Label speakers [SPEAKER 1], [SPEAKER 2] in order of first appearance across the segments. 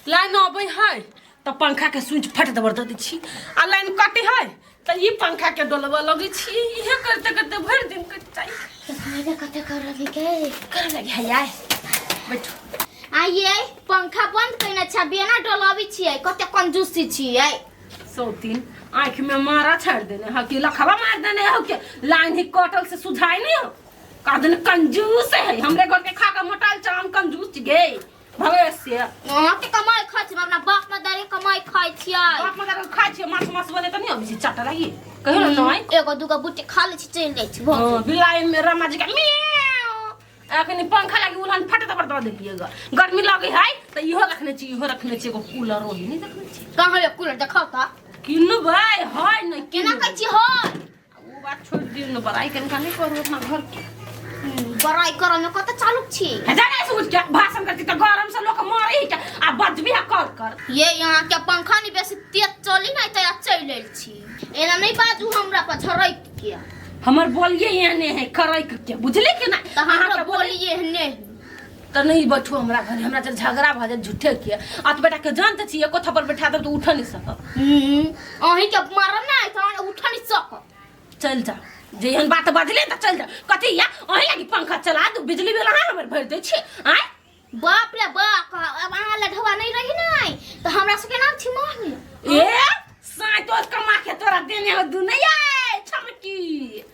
[SPEAKER 1] Line अबै है तऽ पंखा के स्विच फट दबर दऽ दै छी आ लाइन कटे है तऽ ई पंखा के डोलबऽ लगै छी। इहे करते करते भरि दिन कटि जाइ।
[SPEAKER 2] फायदा कते कर रही के
[SPEAKER 1] करे लगी है आय बैठू।
[SPEAKER 2] आइए पंखा बंद कइने छै, बेना डोलबी छियै, कते कंजूसी छियै।
[SPEAKER 1] सौतीन आँखि में मारा छाड़ि देने है कि लखवा मार देने हो के लाइन ही कटल से सुझाई नहीं हो का देने कंजूस है हमरे घर के खा के मोटाल चाम कंजूस गे भविष्य।
[SPEAKER 2] अहाँके कमाइ खाइ छी, अपना बाप मदारी कमाइ खाइ छियै।
[SPEAKER 1] बाप मदारी खाइ छियै, माछ मास बने तऽ नहि अबै छै चाटा लागी कहियो ने नहि।
[SPEAKER 2] एगो दूगो बुटी खा लै छी, चलि जाइ छी भऽ
[SPEAKER 1] गेल। बिलाइ में रमा जी के म्याऊ अखनी पंखा लागी उलहन फट दबर दऽ देलियै ग। गर्मी लगै है तऽ इहो रखने छी, इहो रखने छी, एगो कूलर ओही नहि रखने छी।
[SPEAKER 2] कहाँ है कूलर देखाउ तऽ।
[SPEAKER 1] किनबै है नहि
[SPEAKER 2] केना कहै छी है।
[SPEAKER 1] ओ बात छोड़ि दियौ ने, बड़ाई कनिका नहि करू अपना घर के।
[SPEAKER 2] बड़ाई करऽ में कते चालुक छी।
[SPEAKER 1] हे जाने से उठ के भाषण करती तऽ गरम से लोक मरे ही के आ बजबी है कर कर।
[SPEAKER 2] ये यहाँ के पंखा नहीं बेसी तेज चली नहीं तऽ चलि आयल छी। एना नहीं बाजू हमरा पर झरक के।
[SPEAKER 1] हमर बोलिए एहने है करैक के, बुझली कि ना?
[SPEAKER 2] तऽ हमरा बोलिए एहने है।
[SPEAKER 1] तऽ नहीं बैठू हमरा घर, हमरा जब झगड़ा भऽ जाए झूठे के आ तऽ बेटा के जानते छी एको थप्पड़ बैठा देब तऽ उठ नहीं सकब।
[SPEAKER 2] अहीं के मारब ना तऽ अहाँ उठ नहीं सकब।
[SPEAKER 1] चल जा जे एहन बात बजले तऽ चल जा। कथी या अहीं लागी पंखा चला दू, बिजली बिल अहाँ हमर भरि दै छी आँय?
[SPEAKER 2] बाप रे बाप, अब अहाँ लढवा नहीं रही नहीं तऽ हमरा सबके नाम छी महंगी।
[SPEAKER 1] ए साँय तो कमा के तोरा देने हो दू नहीं आए छमकी।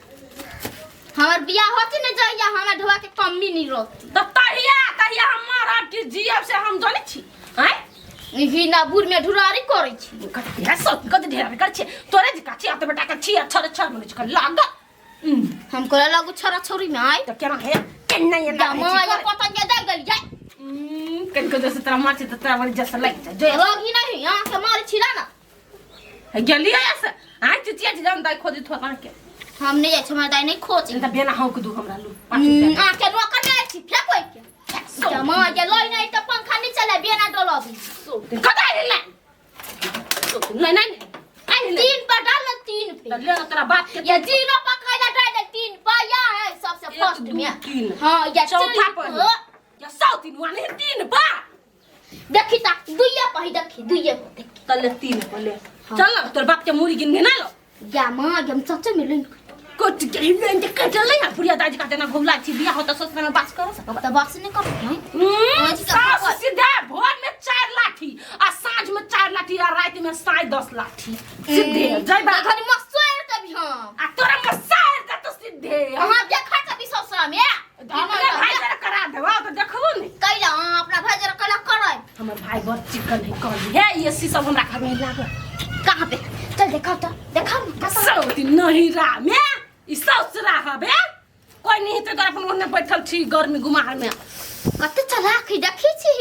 [SPEAKER 2] हमर बियाह होती ने जहिया हमरा ढोआ के कमी नहीं रहती।
[SPEAKER 1] तऽ तहिया तहिया हम मरब कि जियब से हम जानै छी आँय?
[SPEAKER 2] ही ना बूढ़ में ढुरारी करै छी।
[SPEAKER 1] कथी है सब कथी ढेर कर छी तोरे जे काची अत बेटा के छी अच्छा अच्छा मने छ लाग।
[SPEAKER 2] हम कोला लागू छरा छोरी में आय।
[SPEAKER 1] तऽ केना है केना एना
[SPEAKER 2] या मां या पतंग के दे गेल जाय।
[SPEAKER 1] कनको जैसे तोरा मार छी तऽ तोरा बड़ी जैसे लागि जाय जो
[SPEAKER 2] लगी नहीं यहाँ के मार छी ना।
[SPEAKER 1] गेलियै से आय चुचिया छी जान दाइ खोजी थो के।
[SPEAKER 2] हम नहीं जाय छी, हमर दाइ नहीं खोजी।
[SPEAKER 1] तऽ बेना हौक दू हमरा लू।
[SPEAKER 2] आ के नौकर नहीं छी फेको के। जमा के लई नहीं तऽ पंखा नहीं चले बेना डोलबी।
[SPEAKER 1] कतऽ आइल नहीं नहीं आइल
[SPEAKER 2] तीन पर डाल ना, तीन पे।
[SPEAKER 1] तऽ ले तोरा बाप के
[SPEAKER 2] या जीरो पर खाइला डाल दे, तीन पर या है सबसे
[SPEAKER 1] एक,
[SPEAKER 2] फर्स्ट
[SPEAKER 1] दू,
[SPEAKER 2] में।
[SPEAKER 1] तीन।
[SPEAKER 2] हां या
[SPEAKER 1] चौथा
[SPEAKER 2] तीन
[SPEAKER 1] पर।
[SPEAKER 2] पर।
[SPEAKER 1] या सौ तीन वाले तीन बा।
[SPEAKER 2] देखी ता दुइया पर ही देखी, दुइया पर देखी।
[SPEAKER 1] तऽ ले तीन पर ले। चल ना तोर बाप के मुड़ी गिन गिना लो।
[SPEAKER 2] या मां हम सच्चे में लेन
[SPEAKER 1] कट के लेन के कटल नहीं है पुरिया दादी का देना घोला छी बियाह होता ससुर में बास कर सकब।
[SPEAKER 2] तऽ बास नहीं कर नहीं। आज का
[SPEAKER 1] सास
[SPEAKER 2] खबर।
[SPEAKER 1] सीधा भोर में 4 लाठी आ साँझ में 4 लाठी आ रात में 10.5 लाठी सीधे जय बा।
[SPEAKER 2] घरी मसोर तभी हम।
[SPEAKER 1] आ तोरा मसार दे तो सीधे।
[SPEAKER 2] अहाँ देखा तभी ससुरा में।
[SPEAKER 1] अपने भाई जरा करा देबा तो देखबो नहीं।
[SPEAKER 2] कैला अहाँ अपना भाई जरा कैला करै।
[SPEAKER 1] हमर भाई बड़ चिकन है कहली हे ये सी सब हमरा घर में लागल।
[SPEAKER 2] कहाँ पे चल देखाओ तो देखाओ ना, कहाँ?
[SPEAKER 1] सौती नहीं रा में ई ससुरा हबे कोई नहीं तो अपन ओने बैठल छी गर्मी गुमार में।
[SPEAKER 2] कते चलाक है देखी छी।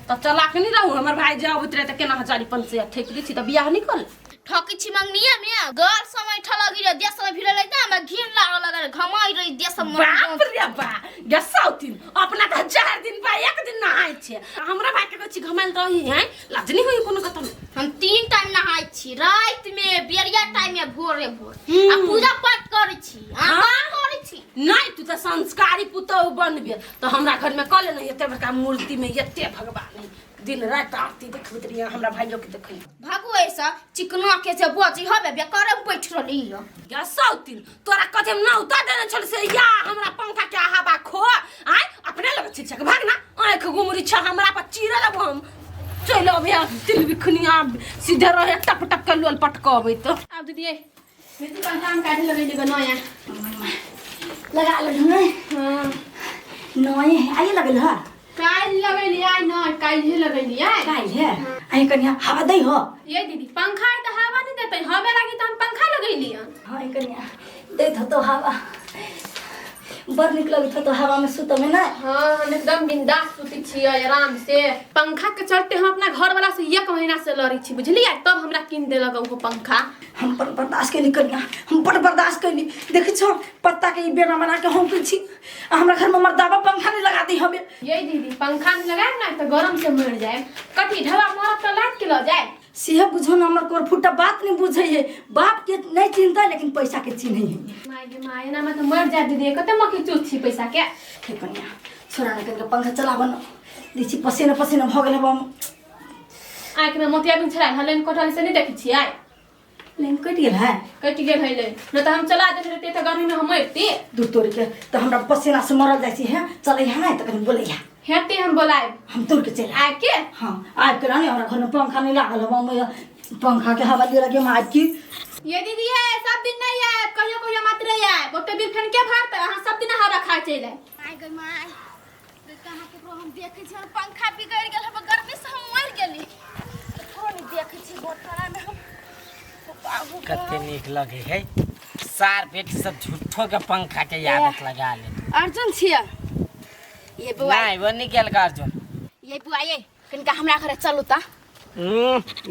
[SPEAKER 1] त चलाक नहीं रहू हमर भाई जे अबैत रहे त केना हजारी पंच ठेक दै छी त बियाह नहीं कर।
[SPEAKER 2] ठकी छी मंगनिया में घर समय ठलगी रे देश में भिड़ल त हमरा घिन लागल लगल घमाई रही देश में।
[SPEAKER 1] बाप रे बा गे सौतीन अपना त 4 दिन बा 1 दिन नहाय छे हमरा भाई के कहै छी घमाइल रही है लाज नहीं होई कोनो कतन।
[SPEAKER 2] हम 3 टाइम नहाय छी, रात में बेरिया टाइम में भोरे भोर आ पूजा पाठ करै छी। आ
[SPEAKER 1] हाँ?
[SPEAKER 2] का करै छी?
[SPEAKER 1] नहीं तू त संस्कारी पुतहु बनबे त हमरा घर में कले नहीं एते बड़का मूर्ति में एते भगवान है दिन रात आरती देखबैत रहियै हमरा भाइयो के देखै।
[SPEAKER 2] भागो ऐसा चिकना के जे बजी हबे बेकारे बैठ रहली यो।
[SPEAKER 1] या सौतीन तोरा कथी हम नौता देने छल से या हमरा पंखा के हवा खो आय अपने लग छी छक भाग ना आँख गुमरी छ हमरा पर चीरा लेब हम चलि अबे तिल बिखनिया सीधे रहे टप टप के लोल पटकबै तो।
[SPEAKER 3] आब दीदी दीदी पंखा हम काटे लगैली गो नया
[SPEAKER 4] लगा ले ने।
[SPEAKER 3] हां
[SPEAKER 4] नया है आइए लगल है।
[SPEAKER 3] काल्हि लगैली आइ न काल्हि लगैली आइ।
[SPEAKER 4] काल्हि है आइ कनिया हवा दै हो।
[SPEAKER 3] ये दीदी पंखा है त हवा नहीं देतै हवे लागी त हम पंखा लगैली हन।
[SPEAKER 4] हां कनिया दैत होतो हवा बड़ निक लगैत होतो हवा में सुतऽ में ना।
[SPEAKER 3] हां हम एकदम बिंदास सुतै छियै आराम से। पंखा के चलते हम अपना घर वाला से 1 महीना से लड़ै छी बुझलियै, तब हमरा किन देलक ओहो पंखा।
[SPEAKER 4] हम बड़ बर्दाश्त कैली कनिया, हम बड़ बर्दाश्त कैली। देखै छौ पत्ता के ई बेना बना के हम छी आ हमरा घर में मर्दाबा पंखा नहीं लगा दी हमें।
[SPEAKER 3] ये दीदी पंखा नहीं लगाएब ना तो गरम से मर जाए, कथी ढवा मरब तो लाद के ल जाए।
[SPEAKER 4] सेहे बुझो ना हमर कोर फुटा बात नहीं बुझै है, बाप के नहीं चिन्हता लेकिन पैसा के चिन्है है।
[SPEAKER 3] My गे my एना में तो मर जाए दीदी, कते मक्खी चूस छी पैसा के।
[SPEAKER 4] हे कनिया छोड़ा ना कनिका पंखा चलाब न, देखी पसीना पसीना भऽ गेल हम।
[SPEAKER 3] आँखि में मोतिया बिन छला हलेन कटल से नहीं देखै छियै।
[SPEAKER 4] लाइन कटि गेल है?
[SPEAKER 3] कटि गेल है लाइन, नहि तऽ हम चला देने रहती तऽ गर्मी में हम मरती।
[SPEAKER 4] दूर तोड़ के तऽ हमरा पसीना से मरल जाइ छी। है चलै है तऽ कनि बोलै है।
[SPEAKER 3] हेतै हम बोलायब।
[SPEAKER 4] हम तोड़ के चलि आयब।
[SPEAKER 3] आबि के?
[SPEAKER 4] हाँ, आबि के रहनी। हमरा घर में पंखा नहीं लागल है, हम पंखा के हवा लिअ लगे हम आबि की।
[SPEAKER 3] ये दीदी है सब दिन नहीं आयब, कहियो कहियो मात्र आयब। ओते बिल फेन के भरतै? अहाँ सब दिन हवा खाइ चलि आयब।
[SPEAKER 2] माय गई माय गई, कहाँ केकरो हम देखै छी? हमर पंखा बिगड़ि गेल, हम गर्मी से हम मरि गेली। केकरो नहि देखै छी गोठरा में हम बाबू।
[SPEAKER 5] कते नीक लगे है। सार बेटी सब झूठो के पंखा के आदत लगा ले।
[SPEAKER 2] अर्जुन छियै ये बौआ?
[SPEAKER 5] नहीं, वो नहीं गेल का अर्जुन।
[SPEAKER 2] ये बौआ, ये कनिका हमरा घरे चलू तऽ।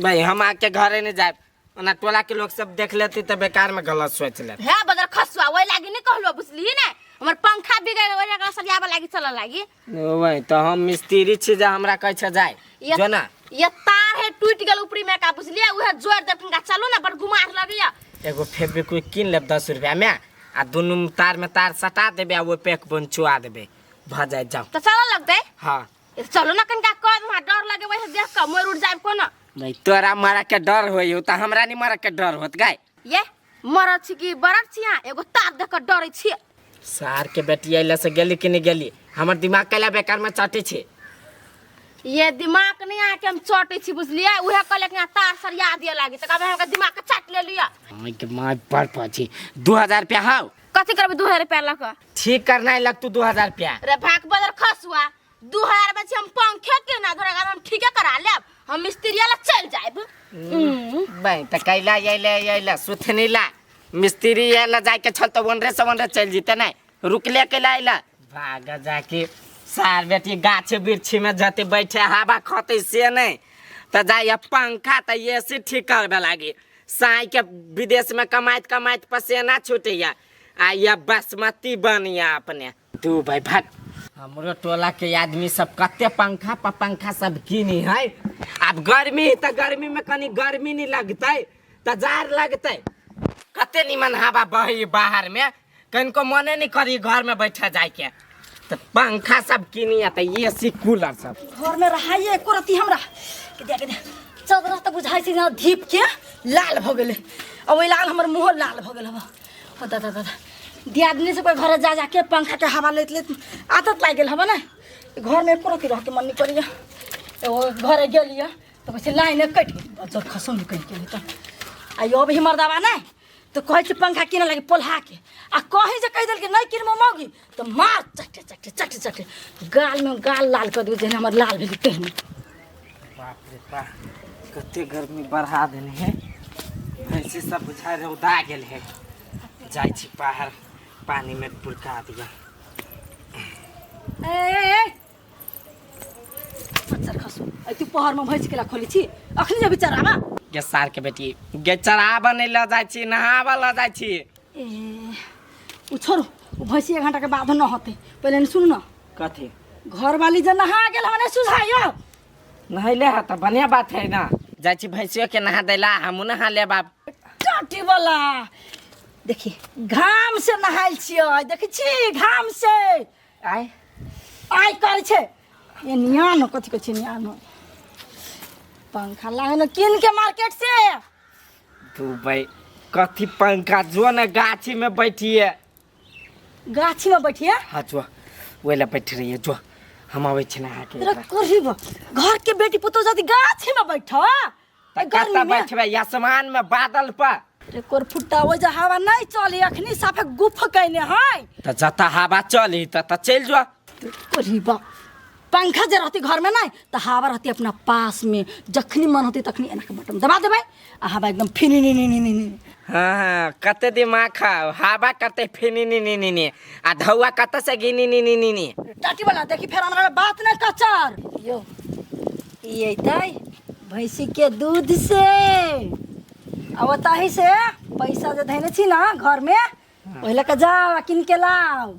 [SPEAKER 5] भाई, हम आके घरे नहीं जाए। ओना टोला के लोग सब देख लेते तो बेकार में गलत सोच लेते।
[SPEAKER 2] हे बदर खसुआ, ओहि लागी नहि कहलो, बुझलिही ने? हमर पंखा बिगड़ि ओहि लगा सरियाबऽ लागी चलऽ लागी।
[SPEAKER 5] वही तो हम मिस्त्री छी जे हमरा कहै छै जाय।
[SPEAKER 2] ये
[SPEAKER 5] जो ना।
[SPEAKER 2] ये तार है टूटि गेल ऊपरी में का, बुझलियै? उहे जोड़ि देब। कनिका चलू ने, बड़ गुमार लगैया।
[SPEAKER 5] एगो फेविक्विक कीन लेब 10 रुपया में आ दुनू तार में तार सटा देबे आ ओहि पे एक बन चुआ देबे, भऽ जाय। जाओ।
[SPEAKER 2] तऽ चलऽ लगतै?
[SPEAKER 5] हाँ।
[SPEAKER 2] ये चलू ने कनिका, कह दू, डर लगे वैसे देख कऽ, मरि उड़ जायब कोनो।
[SPEAKER 5] नहीं, तोरा मरे के डर होई तऽ हमरा नहीं मरे के डर होत गाय?
[SPEAKER 2] ये मरल छी कि बरल छी अहाँ? एगो तार देख कऽ डरै छी।
[SPEAKER 5] सार के बेटी अइला से गेली कि नहीं गेली? हमर दिमाग कैला बेकार में चटे छे?
[SPEAKER 2] ये दिमाग नहीं अहाँके हम चटै छी, बुझलियै? उहे कहलक यहाँ तार सरिया दिअ लागी तऽ कहबै हमरा दिमाग के चाट लेलियै।
[SPEAKER 5] माय के माय, बड़ पची। 2000 रुपया हाउ।
[SPEAKER 2] कथी करबै 2000 रुपया लऽ कऽ?
[SPEAKER 5] ठीक करना लगतू 2000 रुपया।
[SPEAKER 2] रे भाग बदर खसुआ, 2000 में छी हम पंखे के ना धोरा, हम ठीके करा लेब, हम मिस्त्री ला चल जाएब।
[SPEAKER 5] बे तऽ कैला अइले अइले सुथनी ला? मिस्त्री अइला जाके छल तऽ ओनरे से ओनरे चलि जेतै। नहीं रुकले कैला अइला? भाग जाके सार बेटी गाछ वृक्ष में जते बैठे हवा खतै से नहीं तऽ जाइए पंखा तऽ एसी ठीक करबे लागी। साई के विदेश में कमाइत कमाइत पसेना छूटैया आ ये बासमती बनिया अपने तू। भाई भाग। हमरो टोला के आदमी सब कते पंखा पर पंखा सब किनी है। आब गर्मी है तऽ गर्मी में कनी गर्मी नहीं लगतै तऽ जाड़ लगतै। कते निमन हवा बही बाहर में, कनिको मने नहीं करी घर में बैठा जाके। तऽ पंखा सब किनी तऽ एसी कूलर सब।
[SPEAKER 4] घर में रहाइए एको रत्ती हमरा के दे के दे। चदरा तऽ बुझाइ छै जेना धीप के लाल भऽ गेलै आ ओहि लाल हमर मुँहो लाल भऽ गेल हबा। ओ दादा दादा, दियादनी सबके घरे जा जाके पंखा के हवा लैत लैत आदत लागि गेल हबा ने। घर में एको रत्ती रहके मन नहीं करैया। एगो घरे गेलियै तऽ कहै छै लाइने कटि गेल। बजर खसौ निकलि गेलै तऽ आ यो भी मर्दाबा नहि तऽ कहै छै पंखा किनऽ लागी पोल्हा के आ कहीं जे कहि देलकै नहि किनबो मौगी तऽ मार चटे चटे चटे चटे गालमे गाल लाल कऽ देबै, जेहन हमर लाल भेलै तेहन।
[SPEAKER 5] बाप रे बाप, कते गर्मी बढ़ा देने है। भैंसी सब बुझाइ रौदा गेल है। जाइ छी बाहर, पानी में बुलका दिया।
[SPEAKER 4] ए ए ए बच्चा खसू, तू पहरमे भैंस केला खोलै छी? अखनी जे बिचाराबा।
[SPEAKER 5] गे सार के बेटी गे, चराबऽ नहि लऽ जाइ छी, नहाबऽ लऽ जाइ छी।
[SPEAKER 4] ए, उ छोड़ू, उ भैंसी एक घंटा के बाद न होतै। पहिले ने सुनू न।
[SPEAKER 5] कथी?
[SPEAKER 4] घरवाली जे नहा गेल हमरा नहि सुझाइयो।
[SPEAKER 5] नहैले है तऽ बढ़िया बात है ना। जाइ छी भैंसियो के नहा दैला, हमहूँ नहा लेब आब।
[SPEAKER 4] टाटी वाला देखी, घाम से नहायल छियै, देखै छी घाम से।
[SPEAKER 5] आय।
[SPEAKER 4] आइ करै छै ये नियानो, कथी कहै छै नियानो। पंखा लागे न कीन के मार्केट से।
[SPEAKER 5] तू भाई कथी पंखा? जो ने गाछी में बैठिए।
[SPEAKER 4] गाछी में बैठिए?
[SPEAKER 5] हाँ, जो ओहि लए बैठ रहिए, जो हम अबै छी नहा के।
[SPEAKER 4] तेरा करही घर के बेटी पुतोह जदि गाछी में बैठ
[SPEAKER 5] तऽ कतऽ बैठबै? आसमान में बादल पर?
[SPEAKER 4] रे कोर फुट्टा, ओइ जे हवा नहीं चली, अखनी साफे गुफ कैने है।
[SPEAKER 5] तऽ जतऽ हवा चली ततऽ चलि जो।
[SPEAKER 4] करही बा, पंखा जे रहती घर में नहीं तऽ हवा रहती अपना पास में, जखनी मन होती तखनी एना के बटन दबा देबै आ हवा एकदम फिनी नी नी नी नी नी।
[SPEAKER 5] हाँ, कते दिमाग खाओ। हवा कते फिनी नी नी नी नी आ धौआ कते से गिनी नी नी नी नी।
[SPEAKER 4] टाटी वाला देखी, फेर हमरा बात नहीं कचर यो। ई अइतै भैंसी के दूध से आ ओतही से पैसा जे धैने छी ना घर में, ओहि लऽ कऽ जाओ आ कीन के लाउ।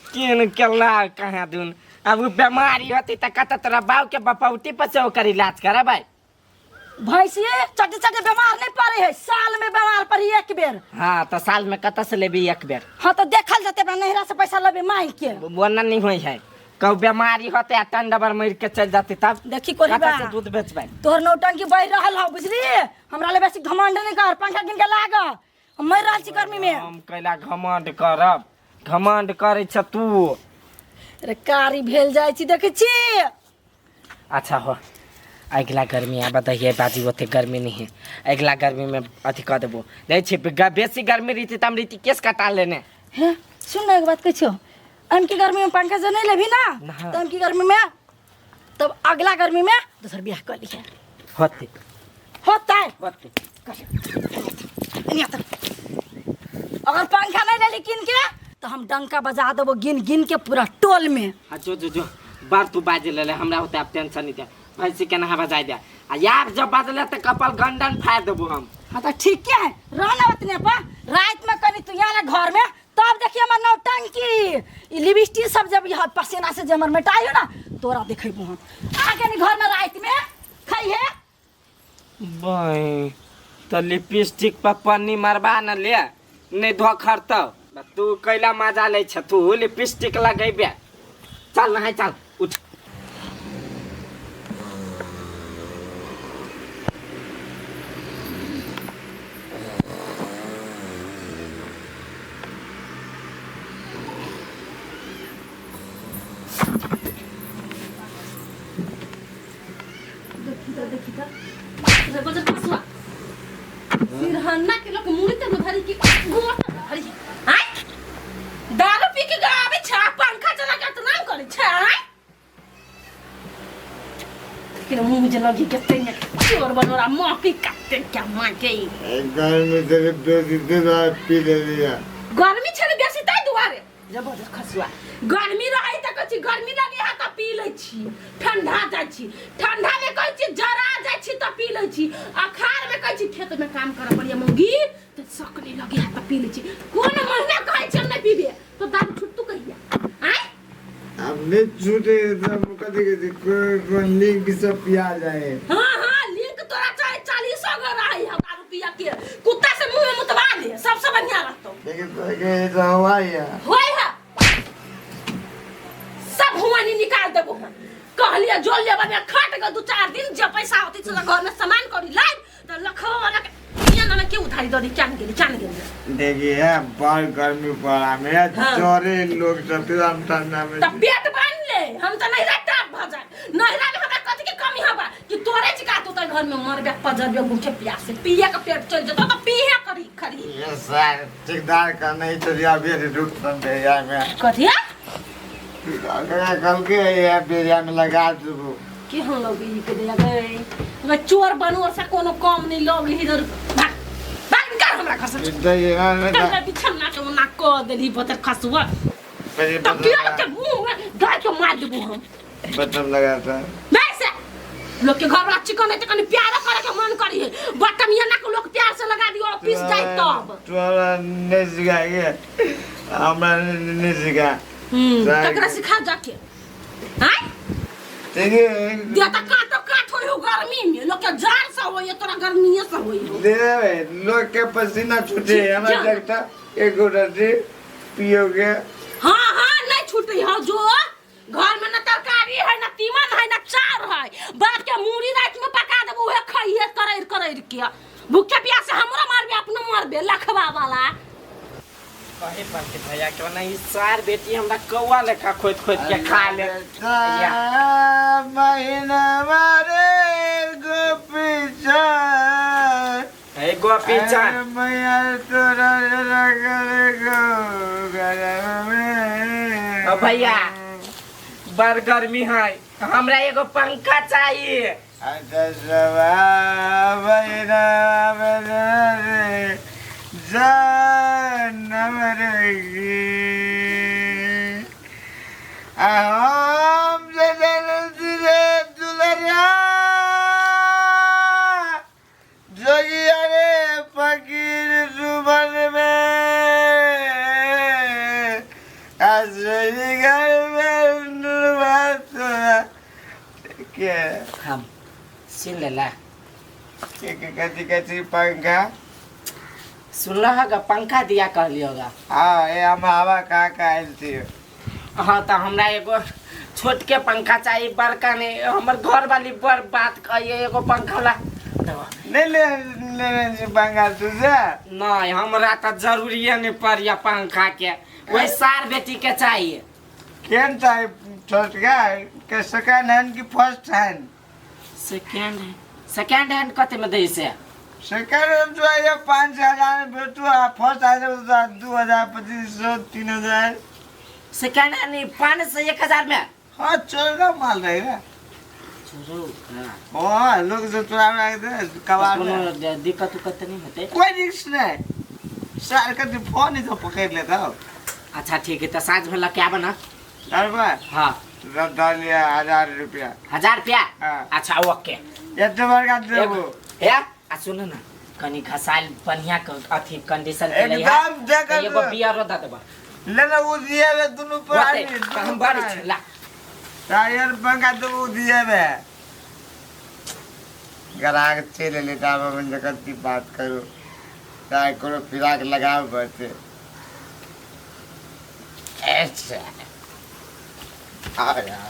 [SPEAKER 5] कीन के ला कहाँ दून? अब उ बीमारी होती तऽ कतऽ तोरा बाप के बपौती पर से ओकर इलाज करबै?
[SPEAKER 4] भैंसी चटे चटे बीमार नहीं पड़े है, साल में बीमार पड़ी एक बेर।
[SPEAKER 5] हाँ, तऽ साल में कतऽ से लेबी एक बेर?
[SPEAKER 4] हाँ, तऽ देखल जेतै, अपना नैहरा से पैसा लेबै मांगि के।
[SPEAKER 5] ओना नहीं होइ है। कहू बीमारी होते आ टंडबर मर के चल जाते तब
[SPEAKER 4] देखी कोरी बा
[SPEAKER 5] कतऽ से दूध बेचबै
[SPEAKER 4] तोहर नौटंकी बढ़ि रहल हौ बुझली हमरा ले बेसी घमंड नहीं कर पंखा गिन के लाग हम मरि रहल छी गर्मी में
[SPEAKER 5] हम कैला घमंड करब घमंड करै छ तू
[SPEAKER 4] अरे कारी भेल जाइ छी देखै छी
[SPEAKER 5] अच्छा हो अगिला गर्मी आबऽ दहिए बाजी ओते गर्मी नहीं है अगिला गर्मी में अथी कऽ देबो नहीं छी बेसी गर्मी रही तऽ हम रही केस कटा लेने
[SPEAKER 4] हे सुन न एक बात कहै छियौ एमकी गर्मी में पंखा से नहीं लेबही ना
[SPEAKER 5] ना।
[SPEAKER 4] तो एमकी गर्मी में तब अगला गर्मी में दोसर बियाह कर लिहे
[SPEAKER 5] होते
[SPEAKER 4] होतै
[SPEAKER 5] होते
[SPEAKER 4] एनी आतन। अगर पंखा नहीं लेली कीन के तो हम डंका बजा देबो गिन गिन के पूरा टोल में
[SPEAKER 5] हाँ जो जो जो बार तू बाजे ले ले हमरा होते अब टेंशन नहीं दे भैंसी के नहा बजाय दे आ यार जब बाजले तऽ कपाल गंडन फाड़ देबो हम
[SPEAKER 4] हाँ तो ठीक है रहना उतने पर रात में कनी तू यहाँ घर में तब देखिए हमर नौटंकी ई लिपस्टिक सब जब यह पसीना से जब हमर मेटाइयो ना तोरा देखेबो हम आ के घर में रात में खइहे
[SPEAKER 5] बई तो लिपस्टिक पर पन्नी मरबा न ले नहीं धोखरतौ तू कैला मजा लै छ तू लिपस्टिक लगेबे चल नहाय चल उठ
[SPEAKER 1] देखी तो देखी तो रे बजर कसुआ सिरहन्ना के लोग मुड़ी तर में धरी कि गोड़ तर में धरी आय दारू पी के गावे छ पंखा चला के तो नाम करे छ आय लेकिन मुंह जे लगी के तेने चोर बनोरा मौकी काटे क्या मां के
[SPEAKER 6] गर्मी से बेसी दूध पी ले लिया
[SPEAKER 1] गर्मी छले बेसी ताई दुआरे जबरदस्त खसुआ गर्मी रहे त कहै छी गर्मी लगे है त पी लै छी ठंडा जाइ छी ठंडा में कहै छी जरा जाइ छी त पी लै छी अखाड़ में कहै छी खेत में काम करऽ पड़िया मौगी त शक नहीं लगे है त पी लै छी कोन महीना कहै छी हम नहीं पीबे तो दारू छुट्टू कहिया आय
[SPEAKER 6] अब नहीं छूटे तो हम कथी कथी कोई कोई लिंक सब पिया जाए
[SPEAKER 1] हाँ हाँ लिंक तोरा चाहे 40 गो रही हम दारू पिया के कुत्ता से मुंह में मुतवा दे सबसे बढ़िया रहतो
[SPEAKER 6] लेकिन तो ये तो हुआ ही है
[SPEAKER 1] होय है सब हुआनी निकाल देबो हम कहलिए जोल लेबा में खट के दू चार दिन जे पैसा होती से घर में सामान करी लाइब त लखवा वाला के इया ना के उधारी दरी क्या गेली क्या गेली
[SPEAKER 6] देखिए बड़ गर्मी पड़ा मेरा
[SPEAKER 1] हाँ।
[SPEAKER 6] जोरे लोग सब हम ठंडा में
[SPEAKER 1] त पेट बांध ले हम त नहिरा टाप भ जाए नहिरा में हमरा कथी के कमी हबा कि तोरे चिका तू त घर में मरबे पजरबे भूखे प्यास से पिए के पेट चल जतो त पीहे करी खरी
[SPEAKER 6] ये सर ठेकेदार का नहीं चलिए अभी रुक बेरिया में
[SPEAKER 1] कथिया
[SPEAKER 6] कल के ये बेरिया में लगा देबो
[SPEAKER 1] के हम लोग ई के दिया गए वे चोर बनोर से कोनो काम नहीं लोग इधर भाग भाग निकाल हमरा घर से कल बिछन्ना के ओना क देली बतर खसुआ तब किया के मुंह में गाय के मार देबो हम
[SPEAKER 6] बटन लगाता
[SPEAKER 1] वैसे लोग के घर वाला चिकन है तो कनी प्यार करे के मन करी है बटन ये ना के लोग प्यार से लगा दियो ऑफिस जाए तब
[SPEAKER 6] तोरा नहीं सिखाएंगे हमरा नहीं सिखा
[SPEAKER 1] तकरा सिखा जाके आय
[SPEAKER 6] ठीक है
[SPEAKER 1] दे त काटो काट होई हो गर्मी में लोग के जाड़ से होई तोरा गर्मीए से होई हो
[SPEAKER 6] दे लोग के पसीना छूटे हमरा लगता एक रोटी पियोगे
[SPEAKER 1] हाँ हाँ नहीं छूटे हो जो घर में न तरकारी है न तीमन है न चार है बाप के मूड़ी रात में पका देबो उहे खइहे करैर करैर के भूखे प्यासे हमरो मारबे अपनो मारबे लखवा वाला
[SPEAKER 5] कहे पड़ते भैया के ओना ई सार बेटी हमरा कौआ लेखा खोद खोद के खा ले
[SPEAKER 6] महीना मारे गोपी चाँद
[SPEAKER 5] हे गोपी चाँद
[SPEAKER 6] मैया तोरा गो
[SPEAKER 5] भैया बड़ गर्मी है हमरा एगो पंखा चाहिए
[SPEAKER 6] अच्छा सवा महीना जन्म रे हम दुलरिया जोगिया रे फकीर सुबन में असली घर में के
[SPEAKER 5] हम सुन लेला
[SPEAKER 6] के कथी कथी पंखा
[SPEAKER 5] सुनल होगा पंखा दिया कहलियो होगा
[SPEAKER 6] हाँ ये हम हवा कहाँ का आयल थी
[SPEAKER 5] हाँ तो हमरा एगो छोटके पंखा चाहिए, बड़का नहीं। हमर घर वाली बड़ बात कहिए एगो पंखा ला तो
[SPEAKER 6] नहीं ले लेने छी पंखा तुझे।
[SPEAKER 5] नहीं, हमरा तो जरूरी नहीं पड़िया पंखा के, वही सार बेटी के चाहिए।
[SPEAKER 6] केहन चाही छोटका के? सेकंड हैंड की first hand?
[SPEAKER 5] Second, second hand कते में दै से?
[SPEAKER 6] सेकंड हैंड जो है 5,000 में बेचू आ फर्स्ट हैंड 2,000, 2,500, 3,000।
[SPEAKER 5] सेकेंड हैंड 500 1000 में?
[SPEAKER 6] हाँ, चोर माल रहेगा।
[SPEAKER 5] चोरो।
[SPEAKER 6] हाँ, लोग जो चुरा रहे थे कबाड़ में।
[SPEAKER 5] कोनो दिक्कत उक्कत नहीं होते?
[SPEAKER 6] कोई रिस्क नहीं सर, कभी फोन ही तो पकड़ लेता हो।
[SPEAKER 5] अच्छा ठीक है, तो साँझ में लग के आबा ना।
[SPEAKER 6] अरे।
[SPEAKER 5] हाँ।
[SPEAKER 6] डालिए 1,000 रुपया।
[SPEAKER 5] 1,000 रुपया?
[SPEAKER 6] हाँ।
[SPEAKER 5] अच्छा, ओके।
[SPEAKER 6] एते बड़का देबो।
[SPEAKER 5] हे, आ सुन ना, कनी घसाइल बढ़िया अथी कंडीशन के लइहा।
[SPEAKER 6] एकदम देखल।
[SPEAKER 5] एगो बियरो दे देबा।
[SPEAKER 6] लेना उ दिए बे दुनू प्राणी।
[SPEAKER 5] होते तऽ हम बड़ी छी ला।
[SPEAKER 6] टायर पंखा तो उ दिए बे। ग्राहक चले ले ताब हम जगत की बात करो, चाहे कोनो फिराक लगाओ बचे ऐसे आया।